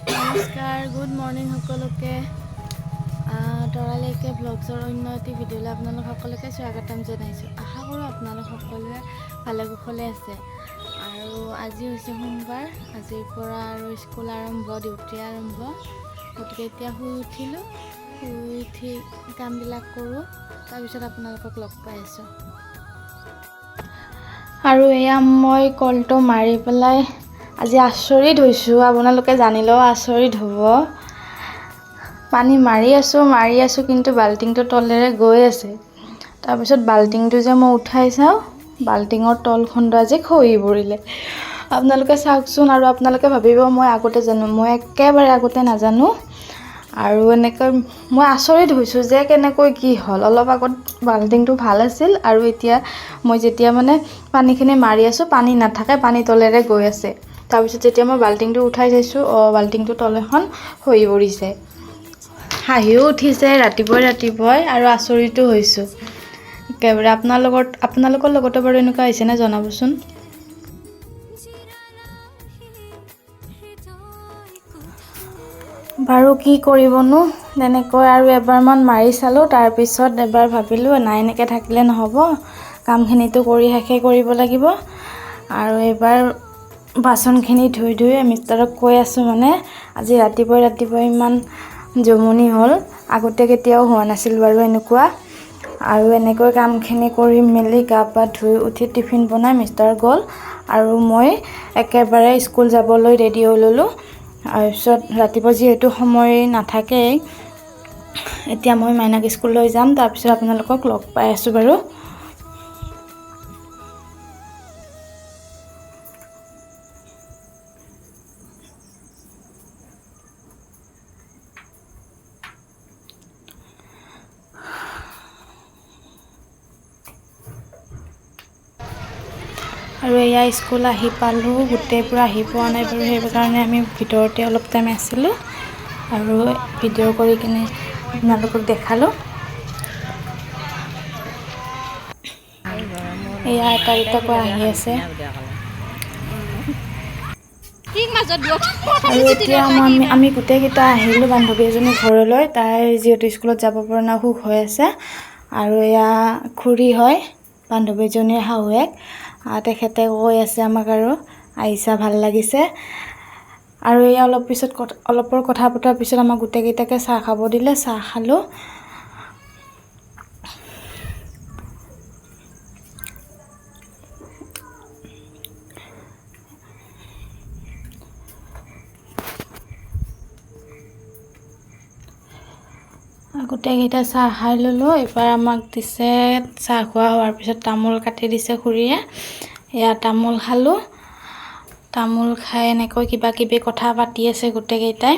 নমস্কাৰ, good morning সকলোকে। তৰালৈকে ভ্লগছৰ অন্য এটি ভিডিঅ'লৈ আপোনালোক সকলোকে স্বাগতম জনাইছোঁ। আশা কৰোঁ আপোনালোক সকলোৱে ভালে কুশলে আছে। আৰু আজি হৈছে সোমবাৰ, আজিৰ পৰা আৰু স্কুল আৰম্ভ, ডিউটি আৰম্ভ। গতিকে এতিয়া শুই উঠিলোঁ, শুই উঠি কামবিলাক কৰোঁ, তাৰপিছত আপোনালোকক লগ পাই আছোঁ। আৰু এয়া মই কলটো মাৰি পেলাই আজি আচৰিত হৈছোঁ, আপোনালোকে জানিলেও আচৰিত হ'ব। পানী মাৰি আছোঁ, মাৰি আছোঁ, কিন্তু বাল্টিংটো তলেৰে গৈ আছে। তাৰপিছত বাল্টিংটো যে মই উঠাই চাওঁ, বাল্টিঙৰ তলখণ্ড আজি খহি পৰিলে। আপোনালোকে চাওকচোন, আৰু আপোনালোকে ভাবিব মই আগতে জানো, মই একেবাৰে আগতে নাজানো। আৰু এনেকৈ মই আচৰিত হৈছোঁ যে কেনেকৈ কি হ'ল। অলপ আগত বাল্টিংটো ভাল আছিল, আৰু এতিয়া মই যেতিয়া মানে পানীখিনি মাৰি আছোঁ, পানী নাথাকে, পানী তলেৰে গৈ আছে। তাৰপিছত যেতিয়া মই বাল্টিংটো উঠাই চাইছোঁ, অঁ, বাল্টিংটো তল এখন খহি পৰিছে। হাঁহিও উঠিছে ৰাতিপুৱাই ৰাতিপুৱাই, আৰু আচৰিতো হৈছোঁ একেবাৰে। আপোনালোকৰ লগতো বাৰু এনেকুৱা হৈছেনে জনাবচোন। বাৰু কি কৰিবনো, তেনেকৈ আৰু এবাৰমান মাৰি চালোঁ। তাৰপিছত এবাৰ ভাবিলোঁ নাই, এনেকৈ থাকিলে নহ'ব, কামখিনিতো কৰি শেষেই কৰিব লাগিব। আৰু এইবাৰ বাচনখিনি ধুই ধুই মিষ্টাৰক কৈ আছোঁ, মানে আজি ৰাতিপুৱাই ৰাতিপুৱাই ইমান জমনি হ'ল, আগতে কেতিয়াও হোৱা নাছিল বাৰু এনেকুৱা। আৰু এনেকৈ কামখিনি কৰি মেলি গা পা ধুই উঠি টিফিন বনাই মিষ্টাৰ গ'ল, আৰু মই একেবাৰে স্কুল যাবলৈ ৰেডি হৈ ল'লোঁ। তাৰপিছত ৰাতিপুৱা যিহেতু সময় নাথাকেই, এতিয়া মই মাইনাক স্কুললৈ যাম, তাৰপিছত আপোনালোকক লগ পাই আছোঁ বাৰু। আৰু এয়া স্কুল আহি পালোঁ, গোটেই পূৰা আহি পোৱা নাই বাৰু, সেইকাৰণে আমি ভিতৰতে অলপ টাইম আছিলোঁ আৰু ভিডিঅ' কৰি কিনে আপোনালোকক দেখালোঁ। এয়া এটা দুটাকৈ আহি আছে। আৰু এতিয়া আমি গোটেইকেইটা আহিলোঁ বান্ধৱী এজনীৰ ঘৰলৈ। তাই যিহেতু স্কুলত যাব পৰা নাই, অসুখ হৈ আছে। আৰু এয়া খুৰী হয়, বান্ধৱীজনীৰ শাহুৱেক। তেখেতে কৈ আছে আমাক আৰু আহিছা, ভাল লাগিছে। আৰু এয়া অলপ পিছত অলপৰ কথা পতাৰ পিছত আমাক গোটেইকেইটাকে চাহ খাব দিলে, চাহ খালোঁ। গোটেইকেইটা চাহ খাই ল'লোঁ। এইবাৰ আমাক দিছে, চাহ খোৱা হোৱাৰ পিছত তামোল কাটি দিছে খুৰীয়ে। এয়া তামোল খালোঁ। তামোল খাই এনেকৈ কিবা কিবি কথা পাতি আছে গোটেইকেইটাই।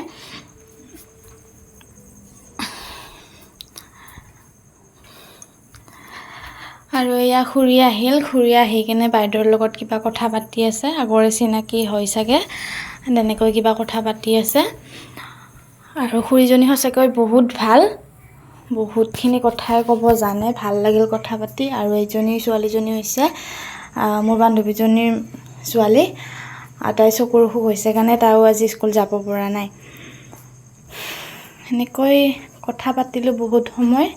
আৰু এয়া খুৰী আহিল, খুৰী আহি কিনে বাইদেউৰ লগত কিবা কথা পাতি আছে, আগৰে চিনাকি হয় চাগে, তেনেকৈ কিবা কথা পাতি আছে। আৰু খুৰীজনী সঁচাকৈ বহুত ভাল, বহুতখিনি কথাই ক'ব জানে, ভাল লাগিল কথা পাতি। আৰু এইজনী ছোৱালীজনী হৈছে মোৰ বান্ধৱীজনীৰ ছোৱালী, তাই চকুৰ অসুখ হৈছে কাৰণে তাইও আজি স্কুল যাব পৰা নাই। সেনেকৈ কথা পাতিলোঁ বহুত সময়।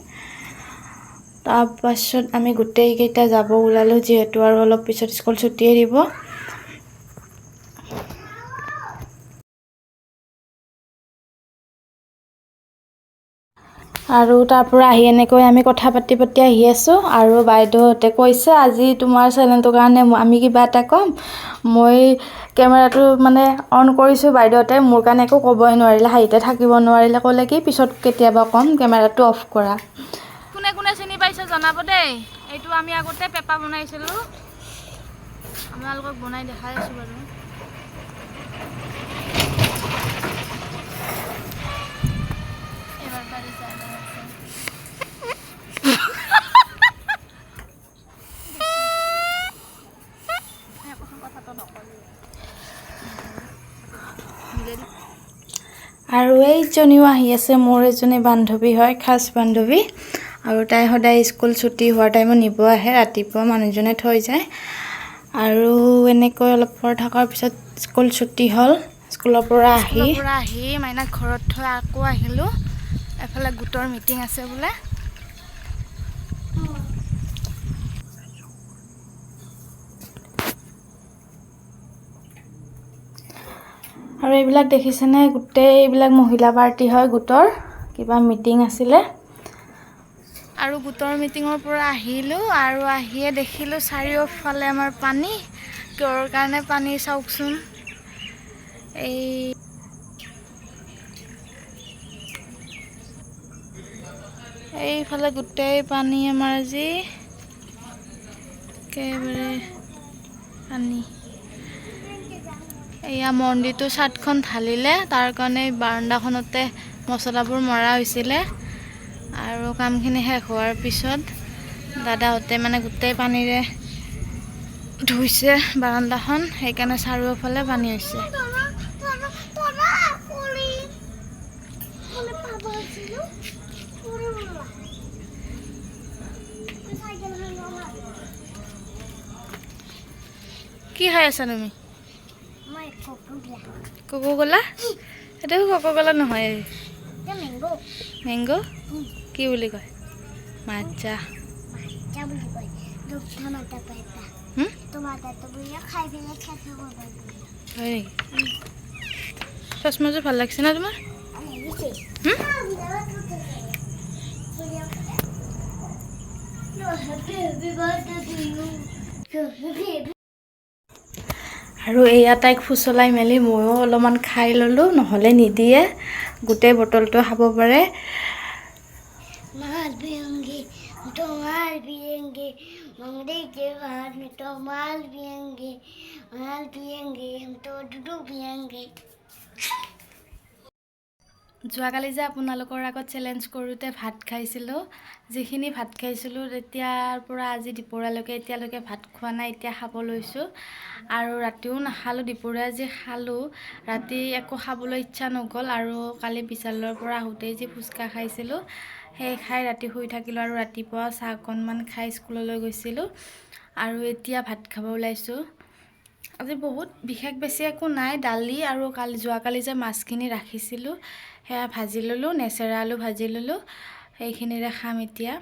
তাৰপাছত আমি গোটেইকেইটা যাব ওলালোঁ, যিহেতু আৰু অলপ পিছত স্কুল ছুটিয়ে দিব। আৰু তাৰ পৰা আহি এনেকৈ আমি কথা পাতি পাতি আহি আছোঁ। আৰু বাইদেউহঁতে কৈছে আজি তোমাৰ চেনেলটোৰ কাৰণে আমি কিবা এটা ক'ম। মই কেমেৰাটো মানে অন কৰিছোঁ, বাইদেউহঁতে মোৰ কাৰণে একো ক'বই নোৱাৰিলে, হাঁহিতে থাকিব নোৱাৰিলে, ক'লে কি পিছত কেতিয়াবা ক'ম, কেমেৰাটো অফ কৰা। কোনে কোনে চিনি পাইছে জনাব দেই। এইটো আমি আগতে পেপা বনাইছিলোঁ, আপোনালোকক বনাই দেখাই আছোঁ বাৰু। আৰু এইজনীও আহি আছে, মোৰ এজনী বান্ধৱী হয়, খাচ বান্ধৱী। আৰু তাই সদায় স্কুল ছুটি হোৱাৰ টাইমত নিব আহে, ৰাতিপুৱা মানুহজনে থৈ যায়। আৰু এনেকৈ অলপ পৰ থকাৰ পিছত স্কুল ছুটি হ'ল। স্কুলৰ পৰা আহি মাইনাক ঘৰত থৈ আকৌ আহিলোঁ। এফালে গোটৰ মিটিং আছে বোলে। আৰু এইবিলাক দেখিছেনে? গোটেই এইবিলাক মহিলা পাৰ্টি হয়, গোটৰ কিবা মিটিং আছিলে। আৰু গোটৰ মিটিঙৰ পৰা আহিলোঁ আৰু আহিয়ে দেখিলোঁ চাৰিওফালে আমাৰ পানী। কিহৰ কাৰণে পানী চাওকচোন। এইফালে গোটেই পানী আমাৰ। আজি একেবাৰে পানী। এয়া মন্দিৰটো চাটখন ঢালিলে, তাৰ কাৰণে বাৰাণ্ডাখনতে মছলাবোৰ মৰা হৈছিলে। আৰু কামখিনি শেষ হোৱাৰ পিছত দাদাহঁতে মানে গোটেই পানীৰে ধুইছে বাৰাণ্ডাখন, সেইকাৰণে চাৰিওফালে পানী হৈছে। কি খাই আছা তুমি? কোকো কলা? এইটো কোকো কলা নহয়, মেংগ' কি বুলি কয়? মাজা। হয় নেকি? চশমাযোৰ ভাল লাগিছে না তোমাৰ? Happy birthday to you. আৰু এয়া তাইক ফুচলাই মেলি ময়ো অলপমান খাই ল'লোঁ, নহ'লে নিদিয়ে, গোটেই বটলটো খাব পাৰে। माल पियेंगे तो माल पियेंगे, मंगरे के बाद में तो माल पियेंगे, माल पियेंगे हम तो डुडू पियेंगे। যোৱাকালি যে আপোনালোকৰ আগত চেলেঞ্জ কৰোঁতে ভাত খাইছিলোঁ, যিখিনি ভাত খাইছিলোঁ তেতিয়াৰ পৰা আজি দুপৰীয়ালৈকে, এতিয়ালৈকে ভাত খোৱা নাই। এতিয়া খাব লৈছোঁ। আৰু ৰাতিও নাখালোঁ। দুপৰীয়া যি খালোঁ, ৰাতি একো খাবলৈ ইচ্ছা নগ'ল। আৰু কালি বিশালৰ পৰা আহোঁতেই যি ফুচকা খাইছিলোঁ, সেই খাই ৰাতি শুই থাকিলোঁ আৰু ৰাতিপুৱা চাহ অকণমান খাই স্কুললৈ গৈছিলোঁ। আৰু এতিয়া ভাত খাব ওলাইছোঁ। আজি বহুত বিশেষ বেছি একো নাই। দালি আৰু কালি যোৱাকালি যে মাছখিনি ৰাখিছিলোঁ, সেয়া ভাজি ল'লোঁ, নেচেৰা আলু ভাজি ল'লোঁ, সেইখিনিৰে খাম এতিয়া।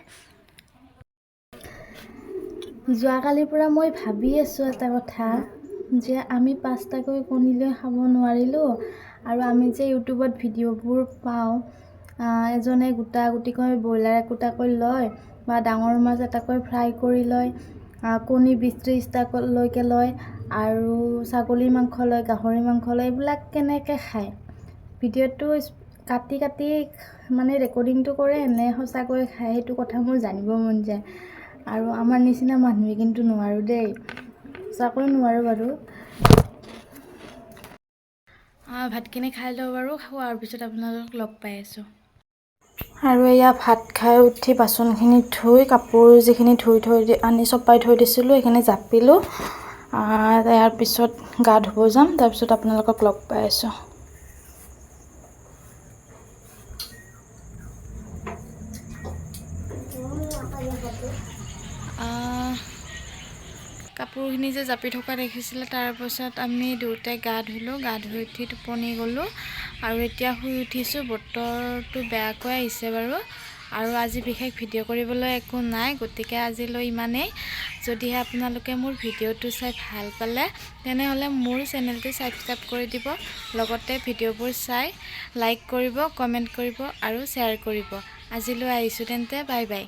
যোৱাকালিৰ পৰা মই ভাবি আছোঁ এটা কথা যে আমি পাঁচটাকৈ কণী লৈ খাব নোৱাৰিলোঁ। আৰু আমি যে ইউটিউবত ভিডিঅ'বোৰ পাওঁ, এজনে গোটা গুটিকৈ ব্ৰইলাৰ একোটাকৈ লয় বা ডাঙৰ মাছ এটাকৈ ফ্ৰাই কৰি লয়, কণী 20-30টালৈকে লয় আৰু ছাগলী মাংস লয়, গাহৰি মাংস লয়, এইবিলাক কেনেকৈ খায়? ভিডিঅ'টো কাটি কাটি মানে ৰেকৰ্ডিংটো কৰে নে সঁচাকৈ খায়, সেইটো কথা মোৰ জানিব মন যায়। আৰু আমাৰ নিচিনা মানুহে কিন্তু নোৱাৰোঁ দেই, সঁচাকৈ নোৱাৰোঁ বাৰু। ভাতখিনি খাই লওঁ বাৰু, খোৱাৰ পিছত আপোনালোকক লগ পাই আছোঁ। আৰু এয়া ভাত খাই উঠি বাচনখিনি ধুই, কাপোৰ যিখিনি ধুই থৈ দি আনি চপাই থৈ দিছিলোঁ, সেইখিনি জাপিলোঁ। ইয়াৰ পিছত গা ধুব যাম, তাৰপিছত আপোনালোকক লগ পাই আছোঁ। কাপোৰখিনি যে জাপি থকা দেখিছিলে, তাৰপাছত আমি দুয়োটাই গা ধুলোঁ। গা ধুই উঠি টোপনি গ'লোঁ আৰু এতিয়া শুই উঠিছোঁ। বতৰটো বেয়াকৈ আহিছে বাৰু। আৰু আজি বিশেষ ভিডিঅ' কৰিবলৈ একো নাই, গতিকে আজিলৈ ইমানেই। যদিহে আপোনালোকে মোৰ ভিডিঅ'টো চাই ভাল পালে, তেনেহ'লে মোৰ চেনেলটো ছাবস্ক্ৰাইব কৰি দিব, লগতে ভিডিঅ'বোৰ চাই লাইক কৰিব, কমেণ্ট কৰিব আৰু শ্বেয়াৰ কৰিব। আজিলৈ আহিছোঁ তেন্তে, বাই বাই।